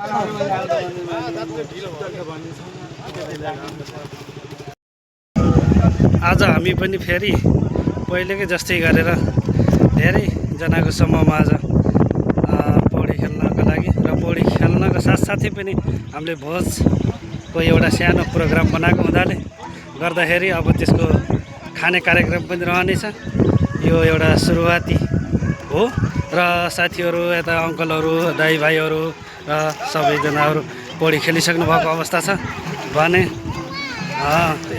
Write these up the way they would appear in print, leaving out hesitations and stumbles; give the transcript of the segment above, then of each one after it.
आज हामी पनि फेरि पहिलेकै जस्तै गरेर धेरैजनाको समूहमा आज पौडी खेल्नको लागि र पौडी खेल्नको साथसाथै पनि हामीले भोजको एउटा सानो प्रोग्राम बनाएको हुनाले गर्दाखेरि अब त्यसको खाने कार्यक्रम पनि रहनेछ। यो एउटा सुरुवाती हो र साथीहरू यता अङ्कलहरू दाइभाइहरू र सबैजनाहरू पौडी खेलिसक्नु भएको अवस्था छ भने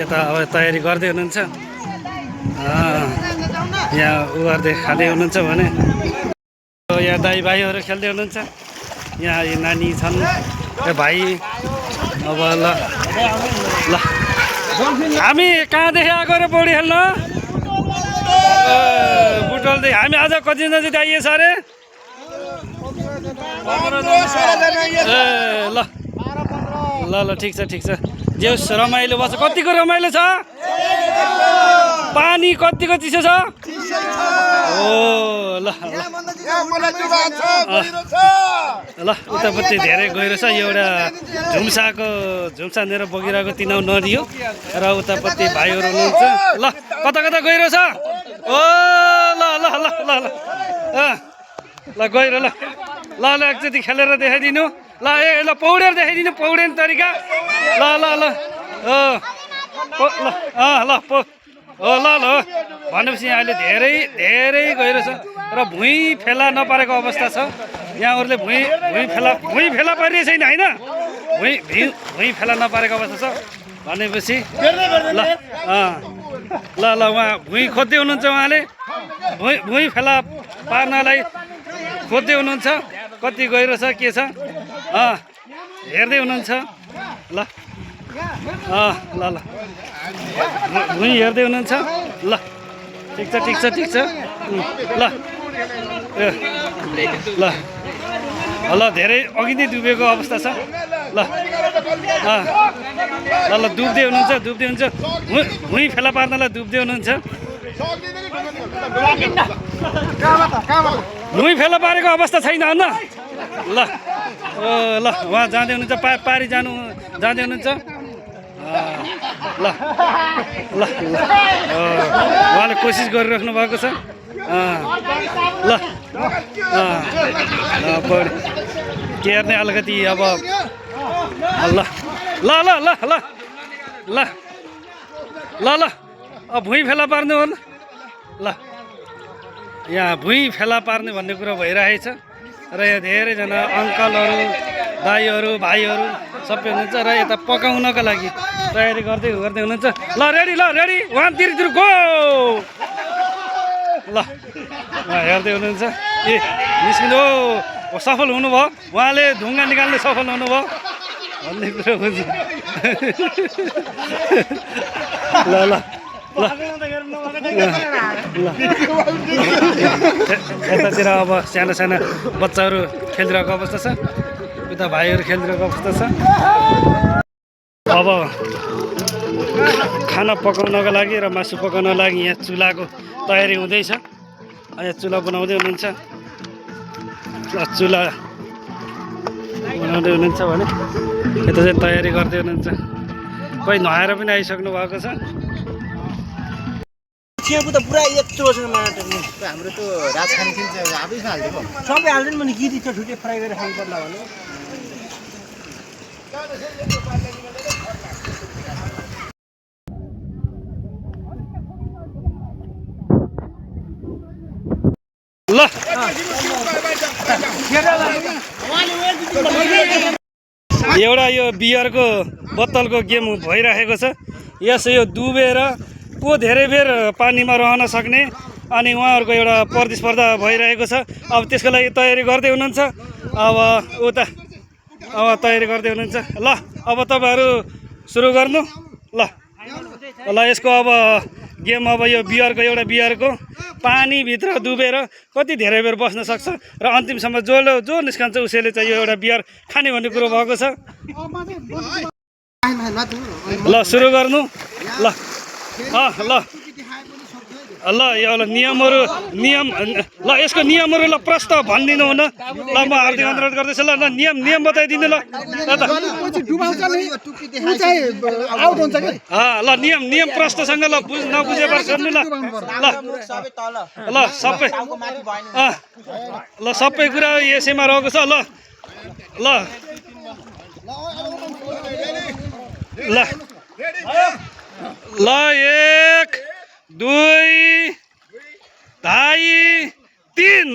यता अब तयारी गर्दै हुनुहुन्छ। यहाँ उ गर्दै खाँदै हुनुहुन्छ भने यहाँ दाइभाइहरू खेल्दै हुनुहुन्छ। यहाँ यी नानी छन् भाइ। अब ल हामी कहाँदेखि आएको र पौडी खेल्न? बुटोलदेखि। हामी आज कतिजना चाहिँ आइएछ अरे? ल ल ल ठिक छ ठिक छ। जे रमाइलो बस्छ। कतिको रमाइलो छ? पानी कतिको चिसो छ? ओ ल ल उतापट्टि धेरै गहिरो छ। एउटा झुम्सानेर बगिरहेको तिनाउ नदी हो र उतापट्टि भाइहरू हुनुहुन्छ। ल कता कता गहिरो छ? ओ ल ल ल ल ल गहिरो। ल ल ल एकचोटि खेलेर देखाइदिनु। ल ल पौडेर देखाइदिनु पौडेन तरिका। ल ल ल ल ल ल भनेपछि यहाँ अहिले धेरै गहिरो छ र भुइँ फेला नपारेको अवस्था छ। यहाँहरूले भुइँ फेला पारिरहेको छैन होइन? भुइँ फेला नपारेको अवस्था छ भनेपछि ल ल ल उहाँ भुइँ खोज्दै हुनुहुन्छ। उहाँले भुइँ फेला पार्नलाई खोज्दै हुनुहुन्छ। कति गहिरो छ के छ हेर्दै हुनुहुन्छ। ल ल ल भुइँ हेर्दै हुनुहुन्छ। ल ठिक छ ठिक छ ठिक छ। ल ल ल धेरै अघि नै डुबेको अवस्था छ। ल ल ल डुब्दै हुनुहुन्छ भुइँ फेला पार्नलाई डुब्दै हुनुहुन्छ। भुइँ फेला पारेको अवस्था छैन होइन? ल ल उहाँ जाँदै हुनुहुन्छ पारी जाँदै हुनुहुन्छ। ल ल उहाँले कोसिस गरिराख्नु भएको छ। ल पौडी केर्ने अलिकति अब ल ल ल ल ल ल ल ल अब भुइँ फेला पार्नु हो। ल यहाँ भुइँ फेला पार्ने भन्ने कुरा भइरहेको छ र यहाँ धेरैजना अङ्कलहरू दाइहरू भाइहरू सबै हुनुहुन्छ र यता पकाउनका लागि तयारी गर्दै हुनुहुन्छ। ल रेडी 1 3 गो। ल हेर्दै हुनुहुन्छ। ए निस्किनु हो सफल हुनुभयो। उहाँले ढुङ्गा निकाल्ने सफल हुनुभयो भन्ने कुरा बुझ्नु। ल ल ल यतातिर अब साना बच्चाहरू खेलिरहेको अवस्था छ। उता भाइहरू खेलिरहेको अवस्था छ। अब खाना पकाउनको लागि र मासु पकाउनको लागि यहाँ चुलाको तयारी हुँदैछ। यहाँ चुला बनाउँदै हुनुहुन्छ। चुला बनाउँदै हुनुहुन्छ भने यता चाहिँ तयारी गर्दै हुनुहुन्छ। कोही नुहाएर पनि आइसक्नु भएको छ। चियापु त पुरा यत्रो छ हाम्रो त राज खाने चाहिँ आफै हाल्दिएको सबै हाल्दैन भने गिरी छुट्टै फ्राई गरेर खानु पर्ला भने। ल एउटा यो बियरको बोतलको गेम भइरहेको छ। यो डुबेर को धेरै बेर पानीमा रहन सक्ने अनि उहाँहरूको एउटा प्रतिस्पर्धा भइरहेको छ। अब त्यसको लागि तयारी गर्दै हुनुहुन्छ। अब उता अब तयारी गर्दै हुनुहुन्छ। ल अब तपाईँहरू सुरु गर्नु। ल ल यसको अब गेम अब यो बियरको पानीभित्र डुबेर कति धेरै बेर बस्न सक्छ र अन्तिमसम्म जो निस्कन्छ उसैले चाहिँ यो एउटा बियर खाने भन्ने कुरो भएको छ। ल सुरु गर्नु। ल ल ल यो ल नियमहरू ल यसको नियमहरू ल प्रष्ट भनिदिनु हुन ल म हार्दिक अनुरोध गर्दैछु ल नियम बताइदिनु ल ल नियम प्रष्टसँग ल नबुझे पर्छन् ल ल सबै कुरा यसैमा रहेको छ ल ल ल ल 1 2 2.5 3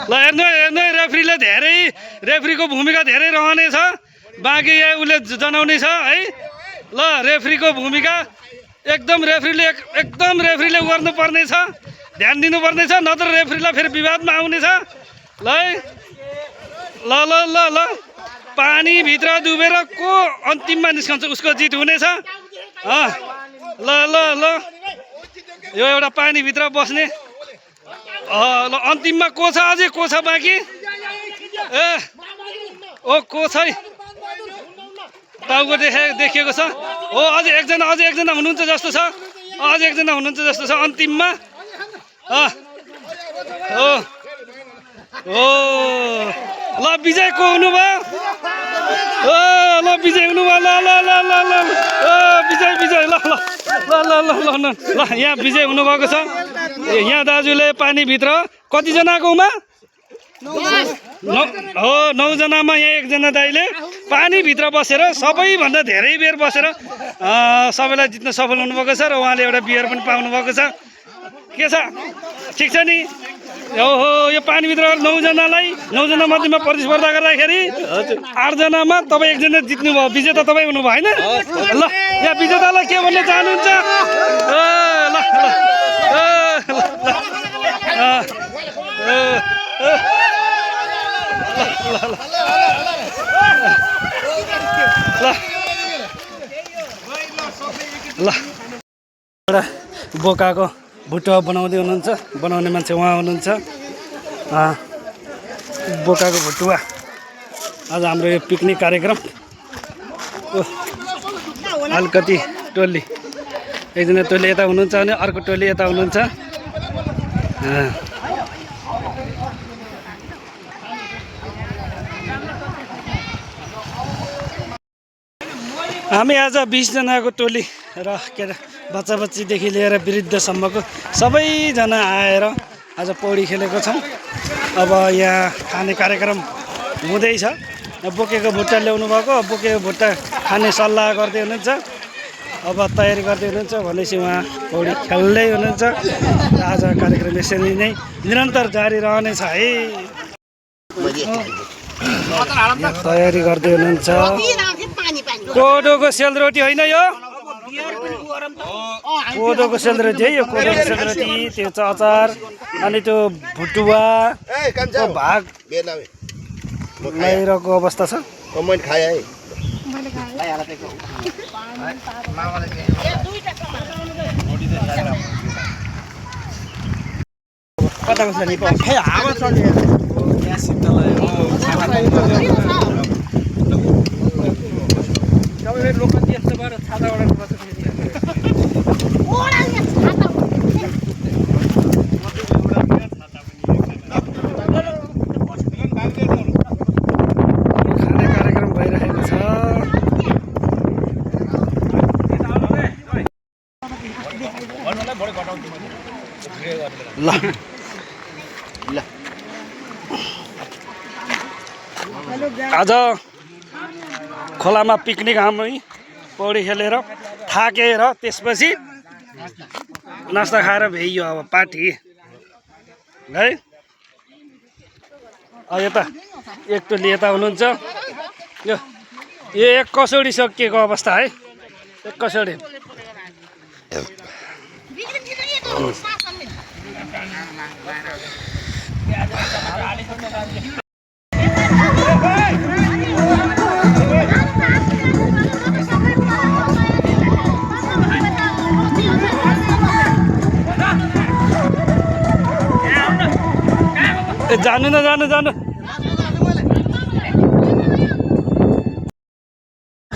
ल हेर्नु रेफ्रीले रेफ्रीको भूमिका धेरै रहनेछ बाँकी यहाँ उसले जनाउने छ है ल रेफ्रीको भूमिका एकदम रेफ्रीले गर्नुपर्ने छ ध्यान दिनुपर्ने छ नत्र रेफ्रीलाई फेरि विवादमा आउने छ ल ल ल ल ल पानीभित्र डुबेर को अन्तिममा निस्कन्छ उसको जित हुनेछ ल ल ल यो एउटा पानीभित्र बस्ने ल अन्तिममा को छ अझै को छ बाँकी ए ओ को छ टाउको देखिएको छ हो अझै एकजना हुनुहुन्छ जस्तो छ अझै एकजना हुनुहुन्छ जस्तो छ अन्तिममा हो ल विजय को हुनुभयो ल विजय हुनुभयो ल ल ल ल ल विजय ल ल ल ल ल ल यहाँ विजय हुनुभएको छ यहाँ दाजुले पानीभित्र कतिजनाको उमा 9 जनामा यहाँ एकजना दाइले पानीभित्र बसेर सबैभन्दा धेरै बेर बसेर सबैलाई जित्न सफल हुनुभएको छ र उहाँले एउटा बियर पनि पाउनु भएको छ के छ ठिक छ नि ओहो यो पानीभित्र 9 जना मध्येमा प्रतिस्पर्धा गर्दाखेरि 8 जनामा तपाईँ एकजना जित्नुभयो विजेता तपाईँ हुनुभयो होइन ल यहाँ विजेतालाई के भन्ने चाहनुहुन्छ ल एउटा बोकाको भुटुवा बनाउने मान्छे उहाँ हुनुहुन्छ बोकाको भुटुवा आज हाम्रो यो पिकनिक कार्यक्रम अलिकति टोली एकजना टोली यता हुनुहुन्छ अनि अर्को टोली यता हुनुहुन्छ हामी आज 20 जनाको टोली र के अरे बच्चाबच्चीदेखि लिएर वृद्धसम्मको सबैजना आएर आज पौडी खेलेको छौँ अब यहाँ खाने कार्यक्रम हुँदैछ बोकेको भुट्टा ल्याउनु भएको बोकेको भुट्टा खाने सल्लाह गर्दै हुनुहुन्छ अब तयारी गर्दै हुनुहुन्छ भनेपछि उहाँ पौडी खेल्दै हुनुहुन्छ आज कार्यक्रम यसरी नै निरन्तर जारी रहनेछ है तयारी गर्दै हुनुहुन्छ कोदोको सेलरोटी होइन यो कोदोको सेलरोटी है यो कोदोको सेलरोटी त्यो अचार अनि त्यो भुटुवा भाग ल्याइरहेको अवस्था छ कताको छ नि हावा चल्यो लोकल यस्तो भएर छाता ओढाउनु पर्छ खाने कार्यक्रम भइरहेको छ ल आज खोलामा पिकनिक हामी पौडी खेलेर थाकेर त्यसपछि नास्ता खाएर भ्याइयो अब पार्टी है यता एक टोली यता हुनुहुन्छ यो एक कसौडी सकिएको अवस्था है एक कसौडी जानु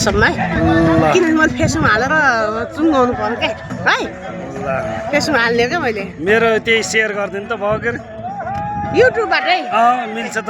वाट्सएपमा है किनभने मैले फेसबुकमा हालेर चुङ्गाउनु पर्यो क्या है फेसबुकमा हाल्ने क्या मैले मेरो त्यही सेयर गरिदिनु त भयो के अरे युट्युबबाटै मिल्छ त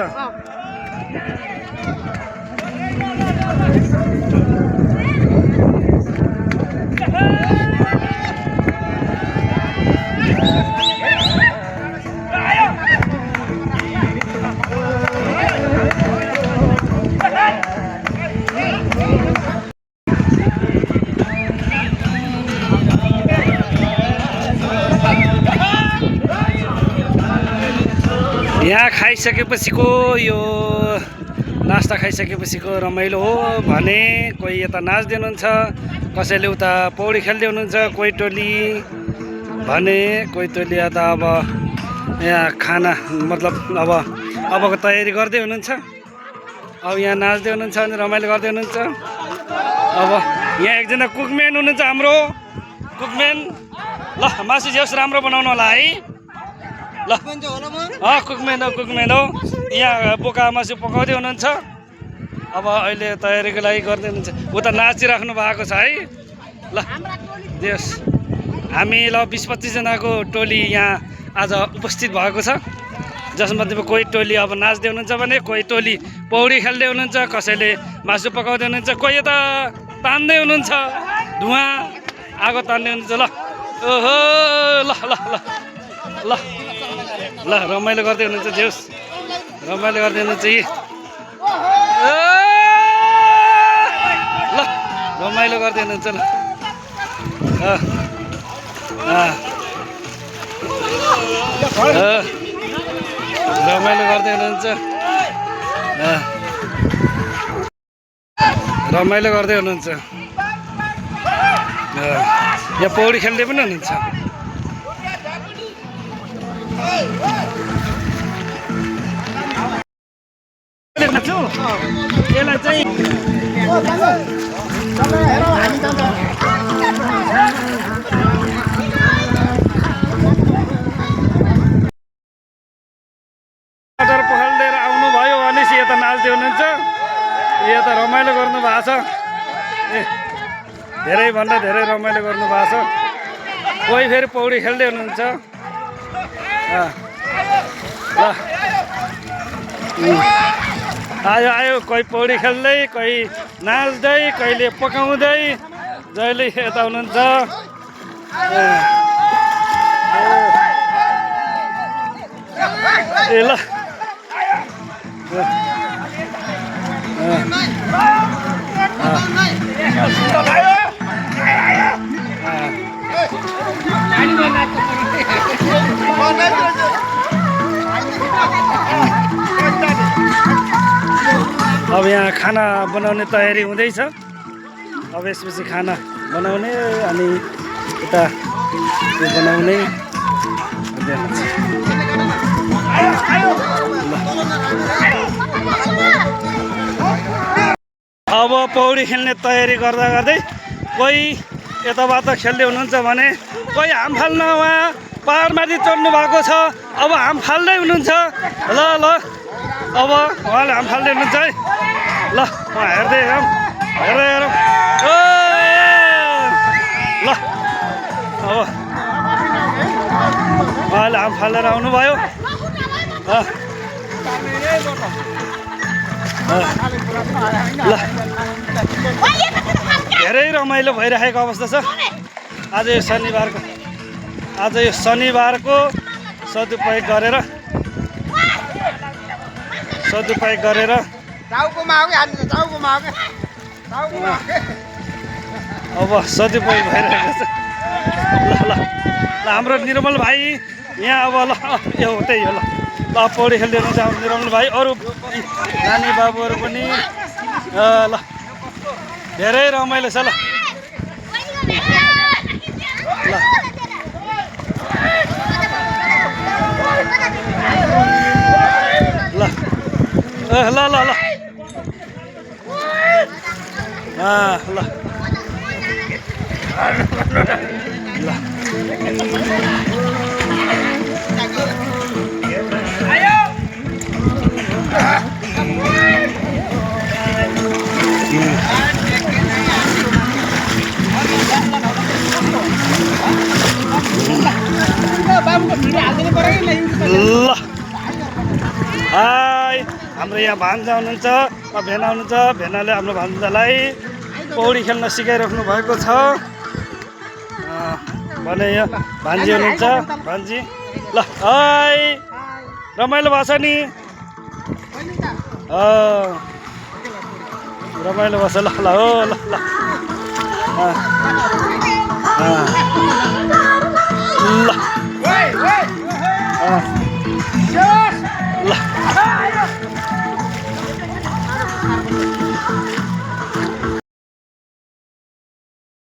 यहाँ खाइसकेपछिको यो नास्ता खाइसकेपछिको रमाइलो हो भने कोही यता नाच्दै हुनुहुन्छ कसैले उता पौडी खेल्दै हुनुहुन्छ कोही टोली भने कोही टोली यता अब यहाँ खाना मतलब अबको तयारी गर्दै हुनुहुन्छ अब यहाँ नाच्दै हुनुहुन्छ अनि रमाइलो गर्दै हुनुहुन्छ अब यहाँ एकजना कुकम्यान हुनुहुन्छ हाम्रो कुकम्यान ल मासु जे होस् राम्रो बनाउनु होला है ल कुकम्यान हो यहाँ बोका मासु पकाउँदै हुनुहुन्छ अब अहिले तयारीको लागि गर्दै हुनुहुन्छ उता नाचिराख्नु भएको छ है ल देश हामी ल 20-25 जनाको टोली यहाँ आज उपस्थित भएको छ जसमध्येमा कोही टोली अब नाच्दै हुनुहुन्छ भने कोही टोली पौडी खेल्दै हुनुहुन्छ कसैले मासु पकाउँदै हुनुहुन्छ कोही यता तान्दै हुनुहुन्छ धुवाँ आगो तान्दै हुनुहुन्छ ल ओहो ल ल ल ल ल रमाइलो गर्दै हुनुहुन्छ जेउस रमाइलो गर्दै हुनुहुन्छ यी ल रमाइलो गर्दै हुनुहुन्छ ल रमाइलो गर्दै हुनुहुन्छ रमाइलो गर्दै हुनुहुन्छ यहाँ पौडी खेल्दै पनि हुनुहुन्छ यसलाई चाहिँ पखालेर आउनुभयो भनेपछि यता नाच्दै हुनुहुन्छ यता रमाइलो गर्नु भएको छ ए धेरैभन्दा धेरै रमाइलो गर्नु भएको छ कोही फेरि पौडी खेल्दै हुनुहुन्छ आयो आयो कोही पौडी खेल्दै कोही नाच्दै कहिले पकाउँदै जहिले यता हुनुहुन्छ ए ल अब यहाँ खाना बनाउने तयारी हुँदैछ अब यसपछि खाना बनाउने अनि यता त्यो बनाउने अब पौडी खेल्ने तयारी गर्दा गर्दै कोही यताबाट खेल्दै हुनुहुन्छ भने कोही हाम फाल्न उहाँ पहाडमाथि चढ्नु भएको छ अब हाम फाल्दै हुनुहुन्छ ल ल अब उहाँले हाम फाल्दै हुनुहुन्छ है ल उहाँ हेर्दै हेरौँ ल अब उहाँले हाम फालेर आउनुभयो ल धेरै रमाइलो भइरहेको अवस्था छ आज यो शनिबारको सदुपयोग गरेर अब सदुपयोग भइरहेको छ ल हाम्रो निर्मल भाइ यहाँ अब ल यो त्यही हो ल पौडी खेल्दै हुनुहुन्छ हाम्रो निर्मल भाइ अरू नानी बाबुहरू पनि ल धेरै रमाइलो छ ल ल ल ल ल हाम्रो यहाँ भान्जा हुनुहुन्छ भेना हुनुहुन्छ भेनाले हाम्रो भान्जालाई पौडी खेल्न सिकाइराख्नु भएको छ भने यहाँ भान्जी हुनुहुन्छ भान्जी ल है रमाइलो भएको छ नि रमाइलो भएको छ ल ल हो ल ल ल